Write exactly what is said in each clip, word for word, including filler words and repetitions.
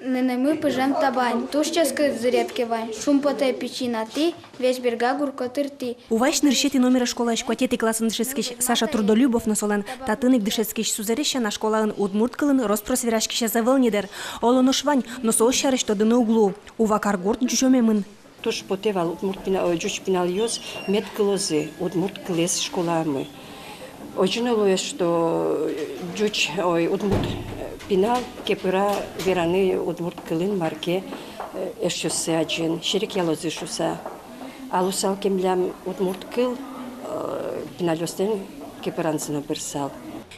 Нэнэмы пыжем табань, туж ческыт зырет ке вань, шумпотэ пичи натӥ, весь берга гурко тыртӥ. Уваысь нырысетӥ номеро школаысь куатетӥ классын дышетскись Саша Трудолюбов но солэн татын ик дышетскись сузэрез сяна школаын удмурт кылын рос-прос вераськисез ӧвӧл ни дыр. Оло нош вань, но соос сярысь тодыны уг луы. Ува каргурт ӟучомемын. Туж потэ вал удмурт пина-, ой, ӟуч пиналъёс мед кылозы удмурт кылэз школаямы. Озьы но луэ, что, э, ӟуч, ой, удмурт, э, пинал кепыра вераны удмурт кылын, мар ке, э, эшъёссэ адӟен, серекъялозы шуса. А луысал ке милям удмурт кыл, э, пиналъёслэн кепыранзы но бырсал.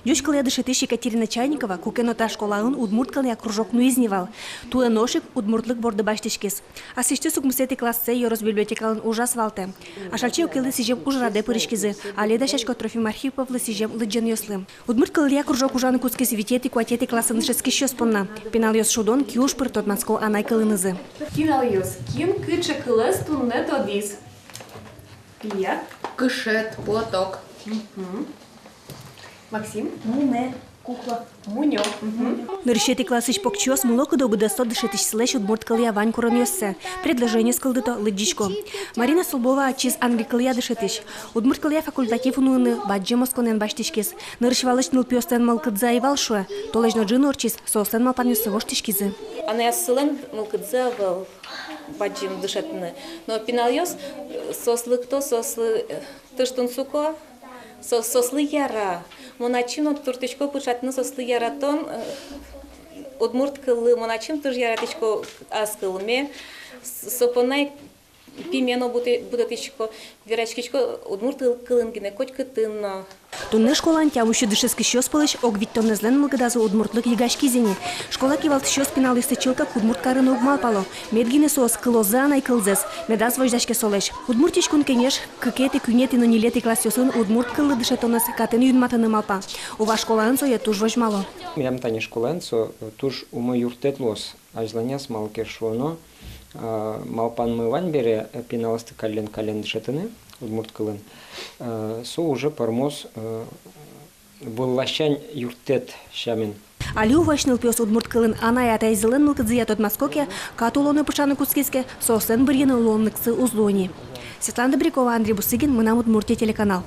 Ӟуч кылъя дышетӥсь Екатерина Чайникова куке но та школаын удмурт кылъя кружок нуиз ни вал. Туэ нош ик удмуртлык борды басьтӥськиз. Аслэсьтыз укмысэтӥ классэ ёрос библиотекалэн ужаз валтэ. Ашальчи Окилы сӥзем ужрадэ пыриськизы, али дасясько Трофим Архиповлы сӥзем лыдӟонъёслы. Удмурт кылъя кружок ужаны кутскиз витетӥ, куатетӥ классын дышетскисьёс понна. Пиналъёс шудон, киуж пыр тодматско анай кылынызы. Пиналъёс, кин кыӵе кылэз туннэ тодӥз? Илья? Кышет, платок. Мгм. Максим? Мунэ, кукла. Мунё. Мгм. Нырысетӥ классысь покчиос мылокыдо быдэсто дышетӥсьсылэсь удмурт кылъя вань куронъёссэ. Предложениос кылдыто, лыдӟисько. Марина Столбова ачиз англи кылъя дышетӥсь. Удмурт кылъя факультатив нуыны бадӟым осконэн басьтӥськиз. Нырысь валысь нылпиослэн мылкыдзы ӧй вал, шуэ. Толэзь но ӝыны ортчиз, соослэн малпанъёссы воштӥськизы. Анайёссылэн мылкыдзы ӧвӧл бадӟым дышетыны. Но пиналъёс, э, соос лыкто, соослы, э, туж тунсыко. Со-, соослы яра. Мон ачим но турттӥсько пыӵатыны соослы яратон, э, удмурт кыллы. Мон ачим туж яратӥсько ас кылме. С-, со понна ик пиме но будэ-, будэтӥсько, вераськисько удмурт кыл-, кылын гинэ, котькытын но. Туннэ школаын тямыс сю дышетскисьёс пӧлысь ог витьтонэзлэн мылкыдазы удмуртлык йыгаськиз ини. Школа кивалтӥсьёс пиналъёсты чылкак удмурт карыны уг малпало. Мед гинэ соос кылозы анай кылзэс, медаз возьдаське солэсь. Удмуртиысь Кун Кенеш кыкетӥ, куинетӥ но ньылетӥ классъёсын удмурт кыллы дышетонэз катэн юнматыны малпа. Ува школаын сое туж возьмало. Милям тани школаын со, э, туж умой юрттэт луоз. Азьланяз, малы ке шуоно, а, малпанмы вань бере, э, пиналъёсты каллен-каллен дышетыны удмурт кылын, э, со уже пӧрмоз, э, вылласянь юрттэт сямен. Али Уваысь нылпиос удмурт кылын анай-атайзылэн мылкыдзыя тодматско ке, кат улонэ пыӵаны кутскиз ке, соослэн бырйыны луонлыксы уз луы ни. Светлана Добрякова, Андрей Бусыгин, «Мынам Удмуртие» телеканал.